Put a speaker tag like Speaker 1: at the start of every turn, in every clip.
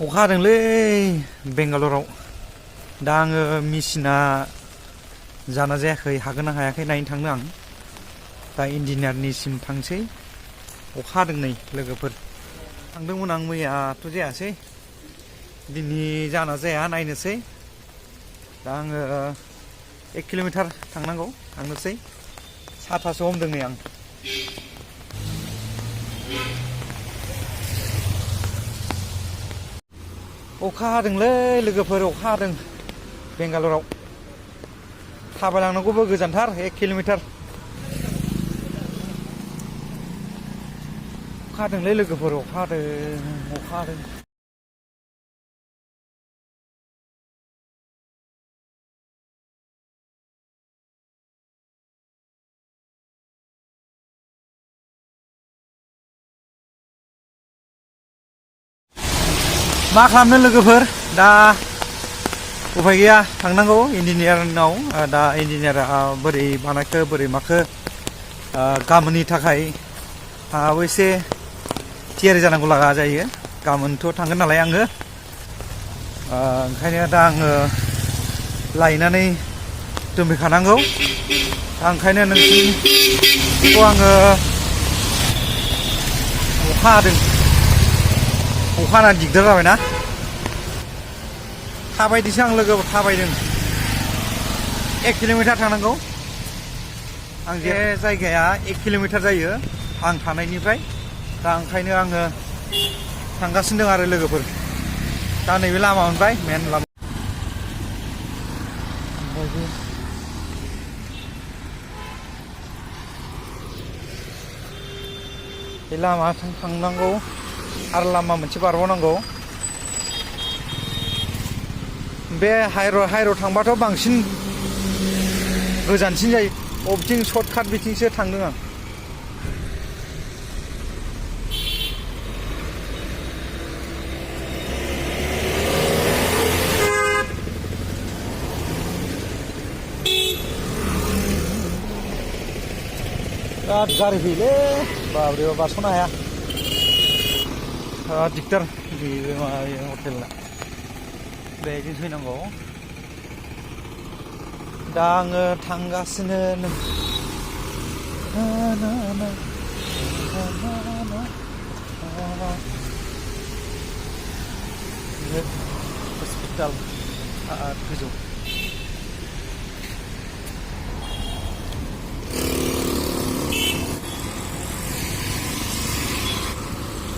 Speaker 1: अखा हादोंलै बेंगालराव दा आङो मेसिना जाना जायाखै हागोन ना हायाखै नायनो थांनो आं दा इन्जिनियारनिसिम थांसै अखा हादों नै लोगोफोर थांदोंमोन आं मैयाथ' जायासै दिनै जाना जाया नायनोसै दा आङो 1 किल'मिटार थांनांगौ थांनोसै साथासो हमदों नै आं अखा हादोंलै लोगोफोर अखा हादों बेंगालराव थाबायलांनांगौबो गोजानथार 1 किल'मिटार अखा हादोंलै लोगोफोर अखा हादों मा खालामनो लोगोफोर दा उफाय गैया थांनांगौ इन्जिनियारनाव दा इन्जिनियारा बोरै बानायखो बोरै माखो गाबोननि थाखाय आंहाबो एसे थियारि जानांगौ लागा जायो गाबोनथ' थांगोन नालाय आङो ओंखायनो दा आङो लायनानै दोनफैखानांगौ दा ओंखायनो नोंसिनिखौ आङो अखा हानानै दिगदार जाबायना थाबायदोंसो आं लोगो थाबायदों 1 किल'मिटार थांनांगौ आं जे जायगाया 1 किल'मिटार जायो आं थानायनिफ्राय दा ओंखायनो आङो थांगासिनो दं आरो लोगोफोर दा नैबे लामा मोनबाय मेन लामा बे लामा थांनांगौ आरो लामा मोनसे बारबावनांगौ बे हाइर' थांबाथ' बांसिन गोजानसिन जायो बबेथिं सर्टकाट बिथिंसो थांदों आं बिराद गारि फैयोलै बाब्रे बारस'नो हाया दिगदार बे हटेलना बेजों फैनांगौ दा आङो थांगासिनो हस्पिटाल गोजौ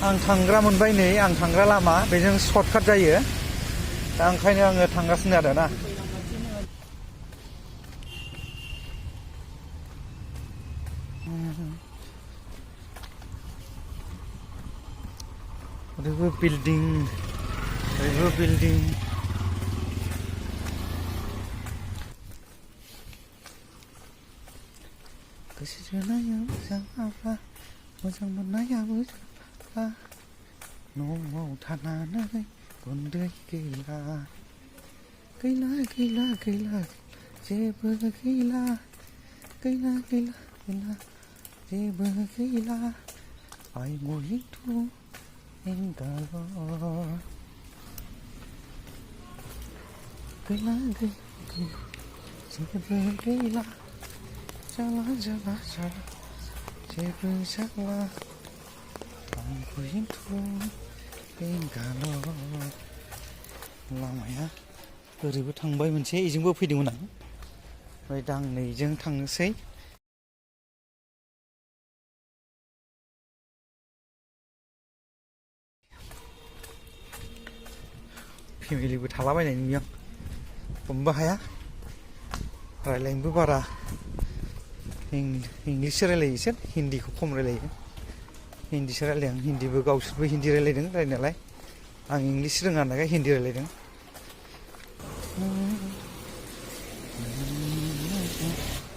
Speaker 1: आं थांग्रा मोनबाय नै आं थांग्रा लामा बेजों सर्टकाट जायो दा ओंखायनो आङो थांगासिनो आरो ना ओरैबो बिल्डिं गोसो थोनाया मोजां मोननायाबो न'आव थानानै गुन्दै गैला जेबो गैला जेबो गैला I'm going to Bangalore गैला जेबो गैला जाला जेबो जाला I'm going to Bangalore लामाया ओरैबो थांबाय मोनसे इजोंबो फैदोंमोन आं ओमफ्राय दा आं नैजों थांनोसै फेमिलिबो थालाबायनाय नुयो आं हमबो हाया रायलायनोबो बारा इंलिससो रायलायो इसोर हिन्दीखौ खम रायलायो हिन्दीसो रायलायो आं हिन्दीबो गावसोरबो हिन्दी रायलायदों रायलायनायालाय आं इंलिस रोङा नालाय हिन्दी रायलायदों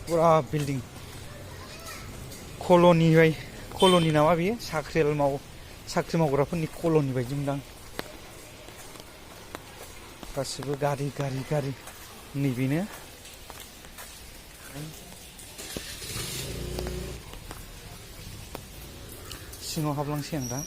Speaker 1: पुरा बिल्डिं कल'नि नामा बेयो साख्रि मावग्राफोरनि कल'नि बायदि मोनदां गासिबो गारि नैबेनो सिङाव हाबलांसै आं दा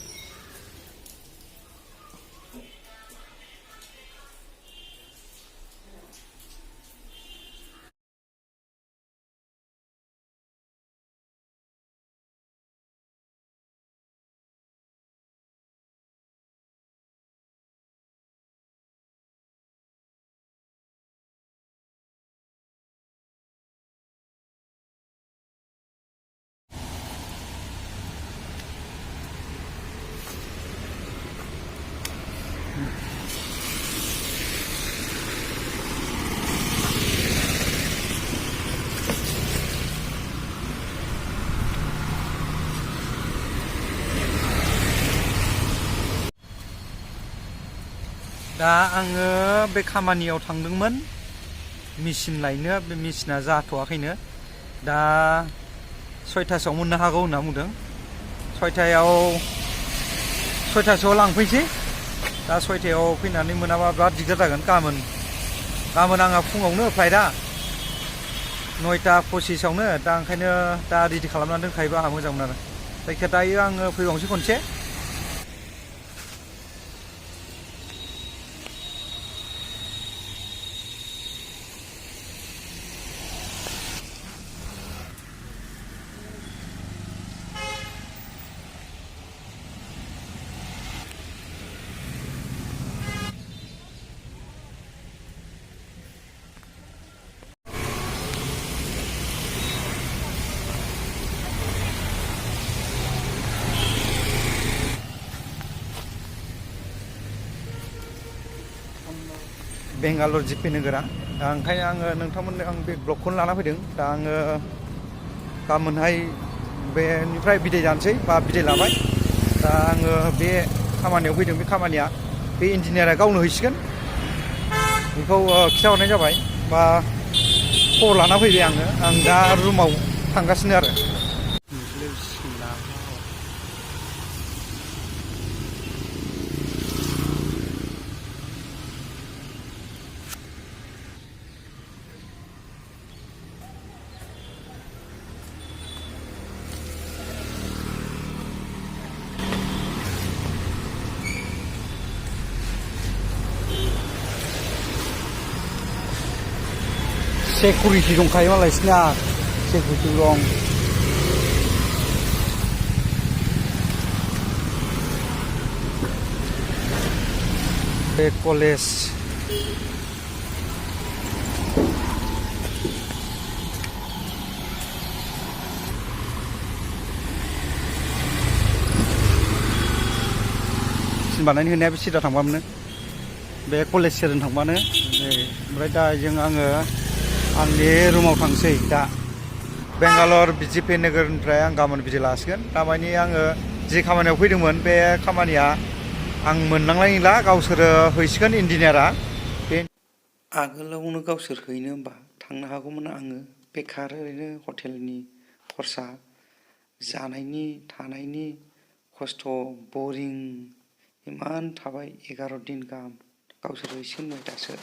Speaker 1: दा आङो बे खामानियाव थांदोंमोन मेचिन लायनो बे मेचिना जाथ'वाखैनो दा 6टासोआव मोननो हागौ होनना बुंदों 6टासोआव लांफैनोसै दा 6टायाव फैनानै मोनाबा बिराद दिगदार जागोन गाबोन आंहा फुङावनो फ्लाइटआ 9:25आवनो दा ओंखायनो दा रेडि खालामनानै दोनखायोबा आंहा मोजांमोन आरो जायखिया दायो आङो फैबावनोसै खनसे बेंगालर जिपे नोगोरा दा ओंखायनो आङो नोंथांमोननो आं बे ब्लगखौनो लाना फैदों दा आङो गाबोनहाय बेनिफ्राय बिदाय जानोसै बा बिदाय लाबाय दा आङो बे खामानियाव फैदों बे खामानिया बे इन्जिनियारा गावनो हैसिगोन बेखौ खिन्थाहरनाय जाबाय बा खबर लाना फैबाय आं दा रुमाव थांगासिनो आरो सेकुरिटि दंखायो मालाय बिसिना सेकुरिटि दं बे कलेज सिन बानायनो होनाया बे सिदा थांबानो बे कलेज सेरजों थांबानो ओमफ्राय दा आङो आंनि रुमाव थांसै दा बेंगालर जिपे नोगोरनिफ्राय आं गाबोन बिदाय लासिगोन दामानि आङो जि खामानियाव फैदोंमोन बे खामानिया आं मोननांनाय नंला गावसोरो हैसिगोन इन्जिनियारा बे आगोलावनो गावसोर हैनो होनबा थांनो हागौमोन आङो बेखार ओरैनो हटेलनि खरसा जानायनि थानायनि खस्थ' बरिं इमान थाबाय 11 दिन गाहाम गावसोर हैसिगोन दासो